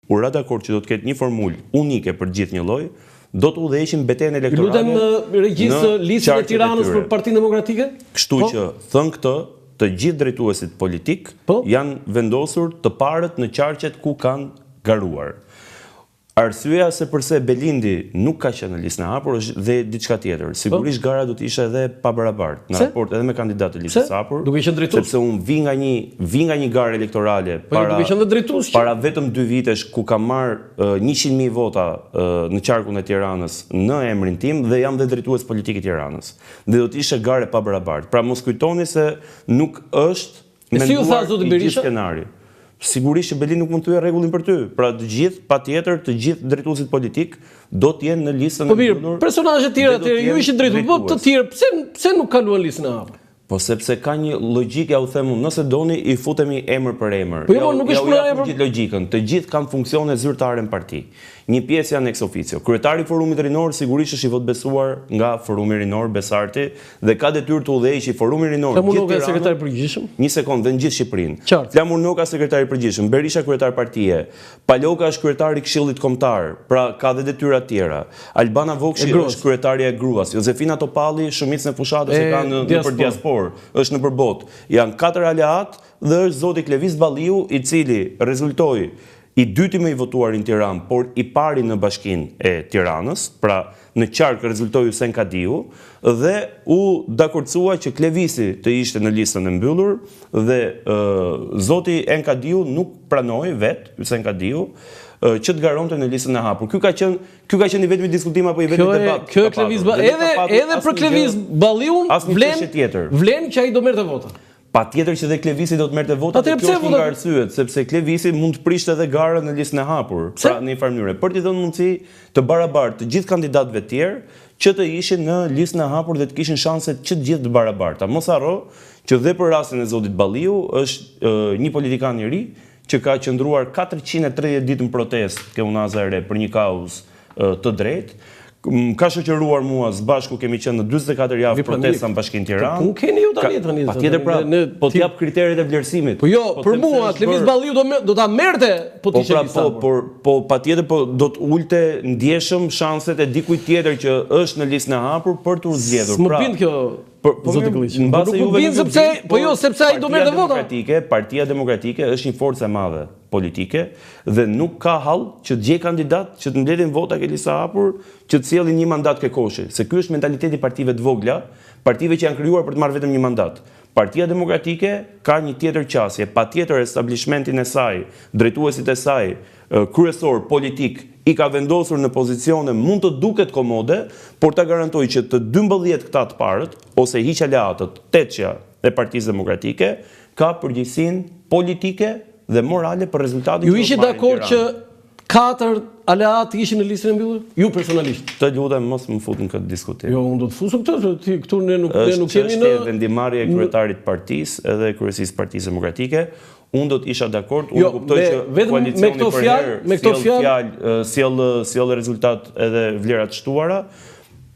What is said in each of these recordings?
U ra dakord që do të ketë një formulë unike për të gjithë njëlloj, do të udhëheqin betejën elektorale Ju lutem regjisë listën e Tiranës për Partinë Demokratike? Kështu po. që, thënë këtë, të gjithë drejtuesit politikë po? janë vendosur të parët në qarqet ku kanë garuar. Arsyeja se përse Belindi nuk ka qenë në listën e hapur është dhe diçka tjetër. Po. Sigurisht gara do të ishte edhe e pabarabartë në raport edhe me kandidatët e listës së hapur. Duke qenë drejtues. Sepse unë vi nga një vi nga një garë elektorale po, jo, para duke qenë dhe drejtues. Para vetëm dy vitesh ku kam marrë 100.000 vota në qarkun e Tiranës në emrin tim dhe jam dhe drejtues politik i Tiranës. Dhe do të ishte garë e pabarabartë. Pra mos kujtoni se nuk është E si ju tha zoti Berisha? Skenari. Sigurisht që Belind nuk mund të thyejë rregullin për ty. Pra të gjithë, patjetër, të gjithë drejtuesit politikë do të jenë në listën po e mbyllur. Po mirë, personazhe të tjerë atëherë, ju ishit drejtues, po të tjerë, pse pse nuk kaluan listën e hapur? Po sepse ka një logjikë, ja u them unë, nëse doni i futemi emër për emër. Po jo, po nuk është puna e gjithë logjikën. Të gjithë kanë funksione zyrtare në parti. Një pjesë janë ex officio. Kryetari i Forumit Rinor sigurisht është i votëbesuar nga Forumi Rinor Besarti dhe ka detyrë të udhëheqë Forumin Rinor Flamur Noka sekretar i përgjithshëm. Një sekondë dhe në gjithë Shqipërinë. Flamur Noka sekretar i përgjithshëm, Berisha kryetar partie, Paloka është kryetar i Këshillit Kombëtar, pra ka dhe detyra të tjera. Albana Vokshi është kryetarja e gruas, Jozefina Topalli shumicën e fushatës e ka në nëpër diasporë, është nëpër botë. Janë katër aleatë dhe është zoti Klevis Balliu i cili rezultoi I dyti më i votuari në Tiranë, por i pari në Bashkinë e Tiranës, pra në qark rezultoi Hysen Kadiu dhe u dakordësua që Klevisi të ishte në listën e mbyllur dhe zoti En Kadiu nuk pranoi vetë, Hysen Kadiu, që të garonte në listën e hapur. Ky ka qenë ky ka qenë i vetmi diskutim apo i vetmi debat. Kjo e Klevis edhe edhe për Klevis Balliun vlen vlen që ai do merrte vota. Patjetër që dhe Klevisi do të merrte vota dhe kjo është një nga arsyet, sepse Klevisi mund të prishte edhe garën në listën e hapur, pra në një farë mënyre, për t'i dhënë mundësi të barabartë të gjithë kandidatëve të tjerë që të ishin në listën e hapur dhe të kishin shanse që të gjithë të barabarta. Mos harro që dhe për rastin e zotit Balliu është një politikan i ri që ka qëndruar 430 ditë në protestë ke Unaza e Re për një kauzë të drejtë. Më ka shoqëruar mua, së bashku kemi qenë në 44 javë protesta në Bashkinë Tiranë. Po keni ju tani tani. Patjetër pra, po të jap kriteret e vlerësimit. Po jo, po për mua Klevis Balliu do do ta merrte po të po ishte pra, po, por po patjetër po do të ulte ndjeshëm shanset e dikujt tjetër që është në listën e hapur për t'u zgjedhur. S'më pra, bind kjo Po, po zoti Këlliçi. Po nuk më bind sepse, po jo sepse ai do merrte vota. Demokratike, Partia Demokratike është një forcë e madhe politike dhe nuk ka hall që të gjejë kandidat që të mbledhin vota ke lista e hapur, që të sjellin një mandat ke koshi, se ky është mentaliteti i partive të vogla, partive që janë krijuar për të marrë vetëm një mandat. Partia Demokratike ka një tjetër qasje, patjetër establishmentin e saj, drejtuesit e saj kryesorë politikë i ka vendosur në pozicione mund të duket komode, por ta garantoj që të 12 këta të parët, ose hiq aleatët, tetëshja e Partisë Demokratike, ka përgjegjësinë politike dhe morale për rezultatin që do të marrin. Ju ishit dakord që katër aleatë ishin në listën e mbyllur? Ju personalisht? Të lutem mos më fut në këtë diskutim. Jo, unë do të fus në këtë, se ti këtu ne nuk ne nuk jemi në Është vendimmarrje e kryetarit të partisë edhe kryesisë së Partisë Demokratike. Unë do të isha dakord, unë jo, kuptoj që koalicioni me këto fjalë, me këto fjalë sjell sjell rezultat edhe vlera të shtuara.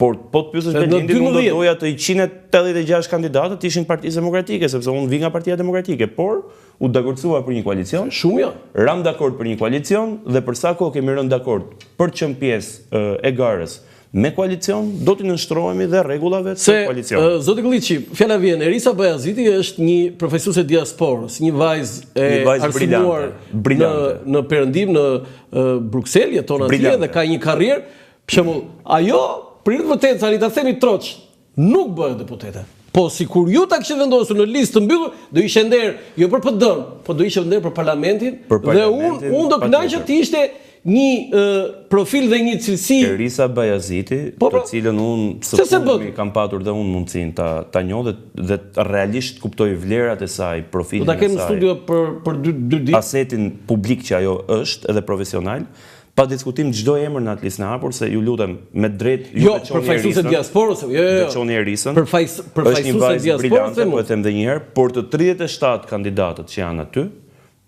Por po të pyesësh Belindin, unë do doja të 186 kandidatët të ishin Partisë Demokratike, sepse unë vij nga Partia Demokratike, por u dakordësua për një koalicion. Shumë jo. Ramë dakord për një koalicion dhe për sa kohë kemi rënë dakord për të qenë pjesë e garës me koalicion, do t'i nënshtrohemi dhe rregullave të koalicionit. Se, zoti Këlliçi, fjala vjen, Erisa Bajaziti është një përfaqësuese e diasporës, një vajzë e arsimuar në në perëndim në Bruksel, jeton atje dhe ka një karrierë. Për shembull, ajo për hir të vërtetës tani ta themi troç, nuk bëhet deputete. Po sikur ju ta kishit vendosur në listë të mbyllur, do ishte nder jo për PD-n, po do ishte nder për parlamentin, për parlamentin dhe unë unë do kënaqesha të ishte një uh, profil dhe një cilësi. Erisa Bajaziti, po, pra, të cilën unë së fundmi kam patur dhe unë mundësinë ta ta njoh dhe dhe realisht kuptoj vlerat e saj, profilin e saj. Do ta kem në studio për për dy dy ditë. Asetin publik që ajo është edhe profesional. Pa diskutim çdo emër në atë listën e hapur se ju lutem me të drejtë ju jo, veçoni Erisën. Jo, diasporës, jo, jo, jo. Veçoni Erisën. Përfaqës përfaqësuese e diasporës, po e them edhe një herë, por të 37 kandidatët që janë aty,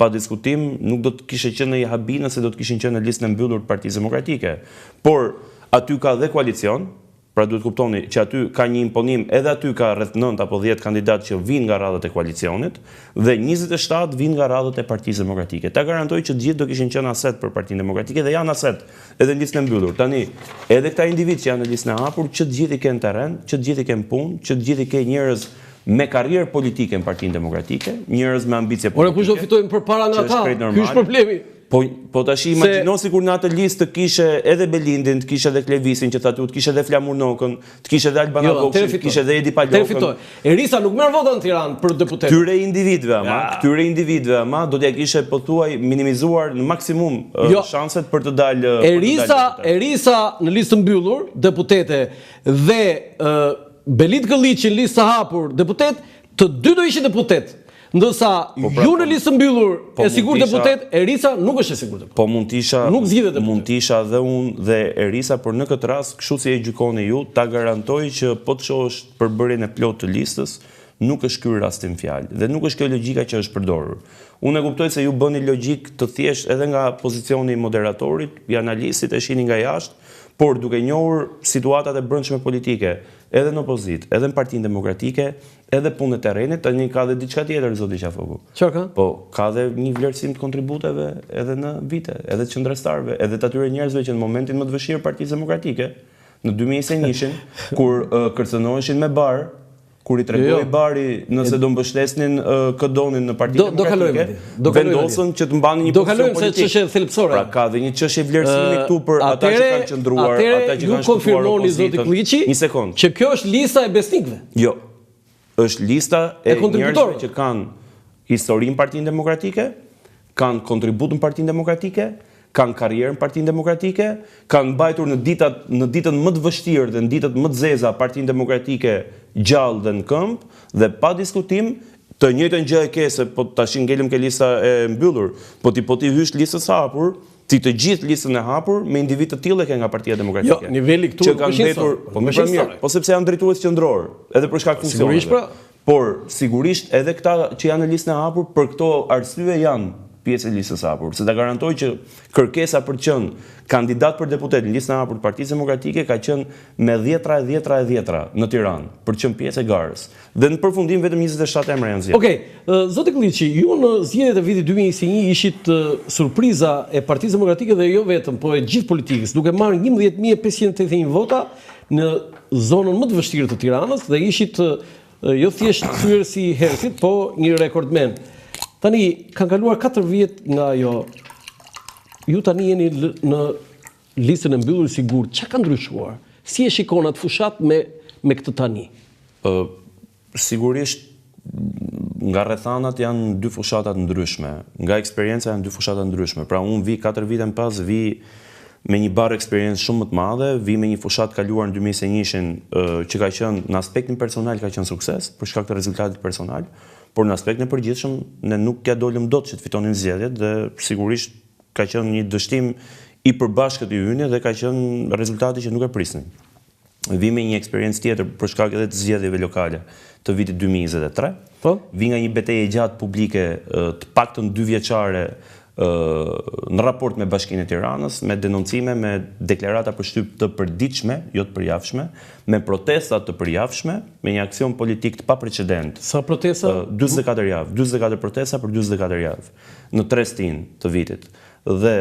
pa diskutim nuk do të kishte qenë ndonjë habi nëse do të kishin qenë në listën e mbyllur të Partisë Demokratike. Por aty ka dhe koalicion. Pra duhet kuptoni që aty ka një imponim, edhe aty ka rreth 9 apo 10 kandidatë që vijnë nga radhët e koalicionit dhe 27 vijnë nga radhët e Partisë Demokratike. Ta garantoj që të gjithë do kishin qenë aset për Partinë Demokratike dhe janë aset edhe në listën e mbyllur. Tani, edhe këta individë që janë në listën e hapur, që të gjithë i ke në terren, që të gjithë i ke në punë, që të gjithë i ke njerëz me karrierë politike në Partinë Demokratike, njerëz me ambicie politike. Ore kush do fitojnë përpara nga ata? Ky është problemi. Po, po tash imagjino sikur në atë listë të kishe edhe Belindin, të kishe edhe Klevisin që thatë ju, të kishe edhe Flamur Nokën, të kishe edhe Albana jo, Vokshi, të kishe edhe Edi Palokën. Erisa nuk merr vota në Tiranë për deputet. Këtyre individëve ama, këtyre individëve ama do t'ia kishe pothuaj minimizuar në maksimum jo. shanset për të dalë Erisa, Erisa në listë të mbyllur, deputete dhe uh, Belind Këlliçi në listë të hapur, deputet, të dy do ishin deputet. Ndërsa po pra, ju në po, listë të mbyllur po e sigurt deputet, Erisa nuk është e sigurt deputet. Po mund të isha nuk zgjidhet deputet. Mund të isha dhe unë dhe Erisa, por në këtë rast, kështu si e gjykoni ju, ta garantoj që po të shohësh përbërjen e plotë të listës, nuk është ky rasti në fjalë dhe nuk është kjo logjika që është përdorur. Unë e kuptoj se ju bëni logjikë të thjeshtë edhe nga pozicioni i moderatorit, i analistit, e shihni nga jashtë, por duke njohur situatat e brendshme politike, edhe në opozitë, edhe në Partinë Demokratike, Edhe punën e terrenit, tani ka dhe diçka tjetër zoti Qafoku. Çfarë ka? Po, ka dhe një vlerësim të kontributeve edhe në vite, edhe të qëndrestarëve, edhe të atyre njerëzve që në momentin më të vështirë Partisë Demokratike, në 2021-shin, kur uh, kërcënoheshin me bar, kur i tregoi jo, jo. bari nëse do mbështesnin uh, kë donin në Partinë do, Demokratike, do kalojmë vendosën që të mbanin një pozicion politik. Do kalojmë se çështje thelbësore. Pra ka dhe një çështje vlerësimi këtu për ata që kanë qëndruar, ata që kanë shpëtuar opozitën. Zoti Këlliçi, një sekondë. Që kjo është lista e besnikëve. Jo. Është lista e, e njerëzve që kanë histori në Partinë Demokratike, kanë kontribut në Partinë Demokratike, kanë karrierë në Partinë Demokratike, kanë mbajtur në ditat në ditën më të vështirë dhe në ditët më të zeza Partinë Demokratike gjallë dhe në këmbë dhe pa diskutim të njëjtën gjë e ke se po tash ngelëm ke lista e mbyllur, po ti po t'i hysh listës së hapur, Ti të gjithë listën e hapur me individë të tillë e ke nga Partia Demokratike. Jo, niveli këtu që kanë mbetur, po më mirë, po sepse janë drejtues qendrorë, edhe për shkak funksioneve. Sigurisht pra. Por sigurisht edhe këta që janë në listën e hapur për këto arsye janë pjesë e listës së hapur. Se ta garantoj që kërkesa për të qenë kandidat për deputet në listën e hapur të Partisë Demokratike ka qenë me dhjetra e dhjetra e dhjetra në Tiranë për të qenë pjesë e garës. Dhe në përfundim vetëm 27 emra janë zgjedhur. Okej, zoti Këlliçi, ju në zgjedhjet e vitit 2021 ishit surpriza e Partisë Demokratike dhe jo vetëm, po e gjithë politikës, duke marrë 11581 vota në zonën më të vështirë të Tiranës dhe ishit jo thjesht thyerësi i herësit, po një rekordmen. Tani kanë kaluar 4 vjet nga ajo. Ju tani jeni në listën e mbyllur i sigurt. Çka ka ndryshuar? Si e shikon atë fushatë me me këtë tani? Ë sigurisht nga rrethanat janë dy fushata të ndryshme. Nga eksperienca janë dy fushata të ndryshme. Pra unë vij 4 vite më pas, vij me një barrë eksperiencë shumë më të madhe, vij me një fushatë kaluar në 2021-shin që ka qenë në aspektin personal ka qenë sukses për shkak të rezultatit personal, por në aspektin e përgjithshëm ne nuk ia dolëm dot që të fitonim zgjedhjet dhe sigurisht Ka qenë një dështim i përbashkët i yni dhe ka qenë rezultati që nuk e prisnim. Vij me një eksperiencë tjetër për shkak edhe të zgjedhjeve lokale të vitit 2023. Po? Vij nga një betejë e gjatë publike të paktën dy vjeçare në raport me Bashkinë e Tiranës, me denoncime, me deklarata për shtyp të përditshme, jo të përjavshme, me protesta të përjavshme, me një aksion politik të paprecedent. Sa protesta? 44 javë, 44 protesta për 44 javë. në tre stinë të vitit. Dhe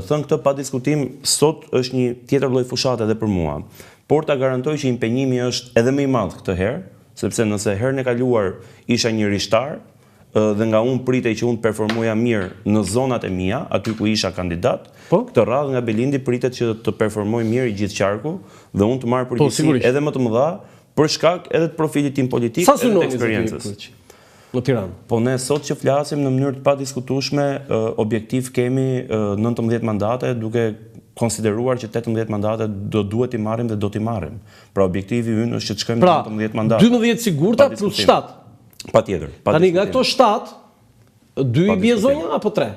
thënë këtë pa diskutim, sot është një tjetër lloj fushate edhe për mua. Por ta garantoj që impenjimi është edhe më i madh këtë herë, sepse nëse herën e kaluar isha një rishtar dhe nga unë pritej që unë të performoja mirë në zonat e mia, aty ku isha kandidat, po? këtë radhë nga Belindi pritet që të performojë mirë i gjithë qarku dhe unë të marr po, përgjegjësi edhe më të mëdha për shkak edhe të profilit tim politik edhe të eksperiencës. Në Tiranë. Po ne sot që flasim në mënyrë të padiskutueshme, objektiv kemi 19 mandate, duke konsideruar që 18 mandate do duhet t'i marrim dhe do t'i marrim. Pra objektivi ynë është që të shkojmë në 19 mandate. Pra, 12 sigurta plus 7. Patjetër. Tani nga këto 7, 2 i bie zonja apo 3?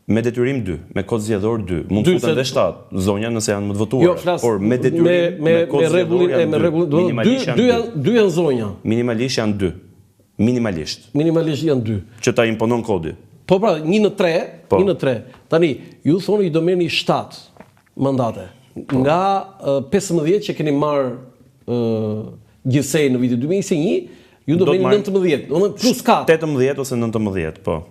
Me detyrim 2, me kod zgjedhor 2. Mund të futen dhe 7 zonja nëse janë më të votuara. Jo, flas, por me detyrim me, me, me kod zgjedhor janë 2. Me rregullin, do minimalisht janë 2 janë 2 janë zonja. Minimalisht janë 2. Minimalisht. Minimalisht janë 2. Që ta imponon kodi. Po pra, 1 në 3, po. 1 në 3. Tani, ju thoni do merrni 7 mandate. Po. Nga 15 që keni marrë. gjithsej në vitin 2021, ju do bëni 19, domethënë plus 4. 18 ose 19, po.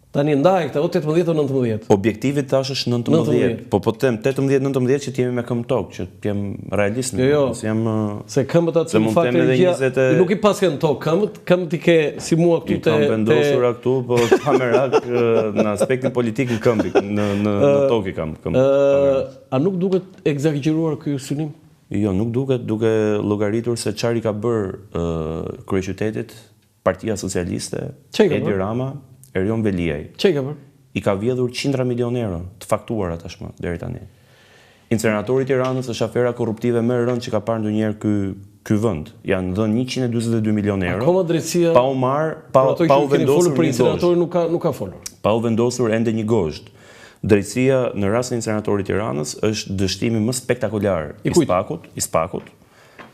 Tani ndaje këtë, o 18 o 19. Objektivi tash është 19. 19. Po po them 18 19 që të jemi me këmbë tokë, që të jem realist. Jo, jo. Jam se këmbët aty në fakt e gjë. E... Nuk i paske në tokë këmbët, këmbët i ke si mua këtu te. I kam vendosura këtu, po pa merak në aspektin politik në këmbë, në në në tokë i kam këmbët. Ë, a nuk duket ekzagjeruar ky synim? Jo, nuk duket duke llogaritur se çfarë i ka bërë kryeqytetit Partia Socialiste, Edi Rama, Erion Veliaj. Ç'i ka bërë? I ka vjedhur qindra milionë euro, të faktuara tashmë deri tani. Inceneratori i Tiranës është afera korruptive më e rëndë që ka parë ndonjëherë ky ky vend. Janë dhënë 142 milionë euro. Akoma drejtësia pa u marrë, pa pa u vendosur për inceneratorin nuk ka nuk ka folur. Pa u vendosur ende një gozhdë. Drejtësia në rastin e inceneratorit të Tiranës është dështimi më spektakolar i SPAK-ut, i SPAK-ut.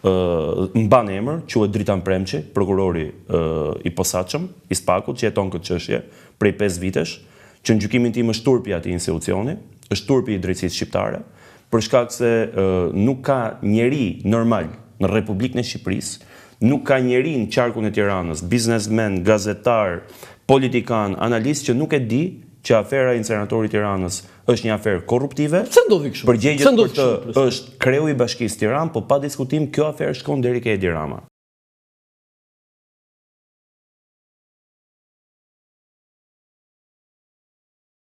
Ë mban emër, quhet Dritan Premçi, prokurori i posaçëm i SPAK-ut që heton këtë çështje prej 5 vitesh, që në gjykimin tim është turpi i atij institucioni, është turpi i drejtësisë shqiptare, për shkak se nuk ka njeri normal në Republikën e Shqipërisë, nuk ka njeri në qarkun e Tiranës, biznesmen, gazetar, politikan, analist që nuk e di që afera e inceneratorit të Tiranës është një aferë korruptive. Pse ndodhi kështu? Përgjegjës për të është kreu i Bashkisë Tiranë, po pa diskutim kjo aferë shkon deri ke Edi Rama.